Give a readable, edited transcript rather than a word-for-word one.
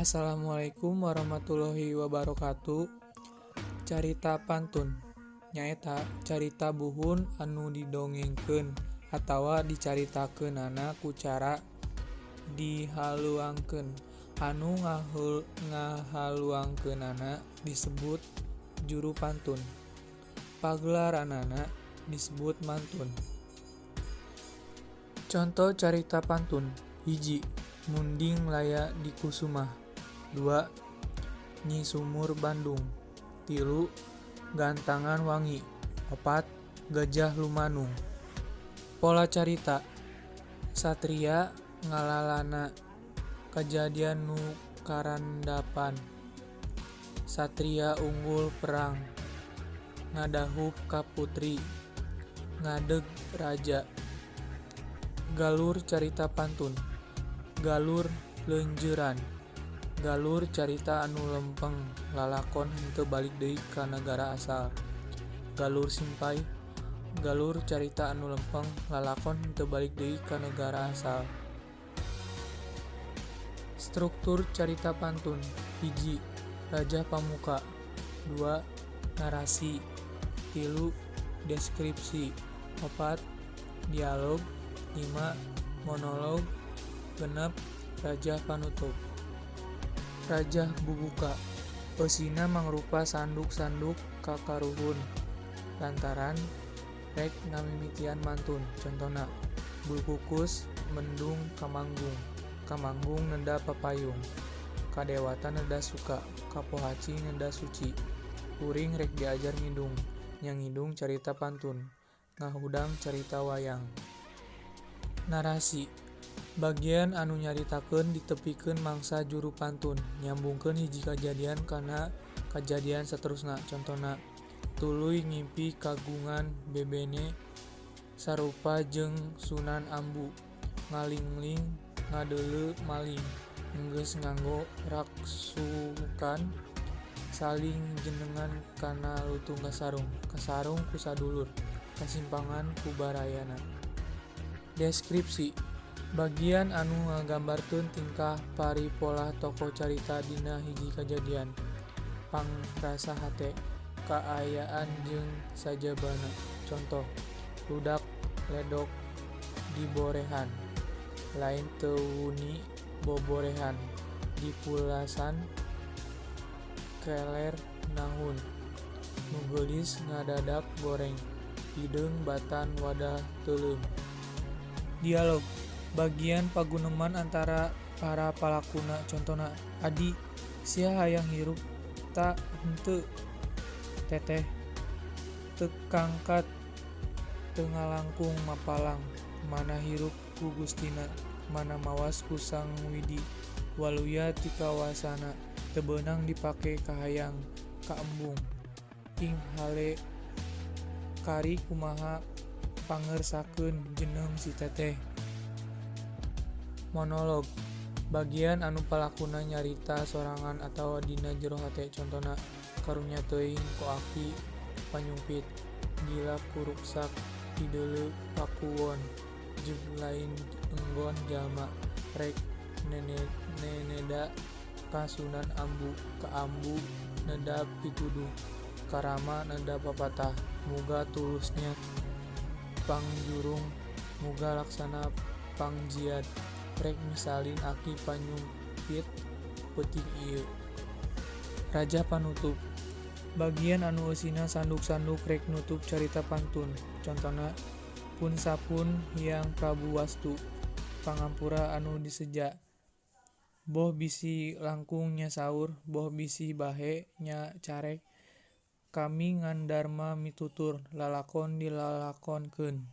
Assalamualaikum warahmatullahi wabarakatuh. Carita pantun nyaeta carita buhun anu didongengkeun atawa dicaritakeunana ku cara dihaluangkeun. Anu ngahaluangkeunana disebut juru pantun. Pagelaranana disebut mantun. Conto carita pantun: 1. Munding Laya Dikusumah. 2. Nyi Sumur Bandung. 3. Gantangan Wangi. 4. Gajah Lumanung. Pola carita: Satria ngalalana, kajadian nu karandapan, satria unggul perang, ngadahup ka putri, ngadeg raja. Galur carita pantun: Galur leunjeuran, galur carita anu lempeng lalakon henteu balik deui ka nagara asal. Galur simpay, galur carita anu lempeng lalakon henteu balik deui ka nagara asal. Struktur carita pantun: 1. Rajah pamuka. 2. Narasi. 3. Deskripsi. 4. Dialog. 5. Monolog. 6. Rajah panutup. Rajah bubuka. Eusina mangrupa sanduk-sanduk kakaruhun lantaran rek ngamimitian mantun. Contona: Bulukukus mendung kamanggung, kamanggung neda papayung, kadewata neda suka, kapohaci neda suci, kuring rek diajar ngidung, nya ngidung carita pantun, ngahudang carita wayang. Narasi: bagian anu nyaritakeun ditepikeun mangsa juru pantun, nyambungkeun hiji kajadian kana kajadian saterusna. Contona: Tuluy ngimpi kagungan bebene sarupa jeung Sunan Ambu, ngalingling ngadeuleu maling, enggeus nganggo raksukan saling jenengan kana lutung kasarung, kasarung ku sadulur, kasimpangan ku barayana. Deskripsi: bagian anu ngagambarkeun tingkah paripolah tokoh carita dina hiji kajadian, pangrasa hate, kaayaan jeung sajabana. Conto: Ludak ledok diborehan, lain teu wuni boborehan, dipulasan keler nahun, nu geulis ngadadak goreng, hideung batan wadah teuleum. Dialog: bagian paguneman antara para palakuna. Contona: Adi, sia hayang hirup ta henteu? Teteh, teu kangkat teu ngalangkung mapalang, mana hirup ku Gustina, mana mawas ku Sang Widi, waluya tikawasana, teu beunang dipake kahayang kaembung, ing hale kari kumaha pangersakeun jeneng si teteh. Monolog: bagian anu palakuna nyarita sorangan atawa dina jero hate. Contona: Karunya teuing ku aki panyumpit, gila kuruksak dideuleu pakuwon, jeung lain enggon jalma, rek neneda ka Sunan Ambu, ka Ambu neda pituduh, ka Rama neda papatah, muga tulusnya pangjurung, muga laksana pangjiat, rek misalin aki panyumpit peuting ieu. Rajah panutup: bagian anu eusina sanduk-sanduk rek nutup carita pantun. Contona: Pun sapun Hyang Prabu Wastu, pangampura anu diseja, boh bisi langkung nya saur, boh bisi bahe nya carek, kami ngan darma mitutur, lalakon dilalakonkeun.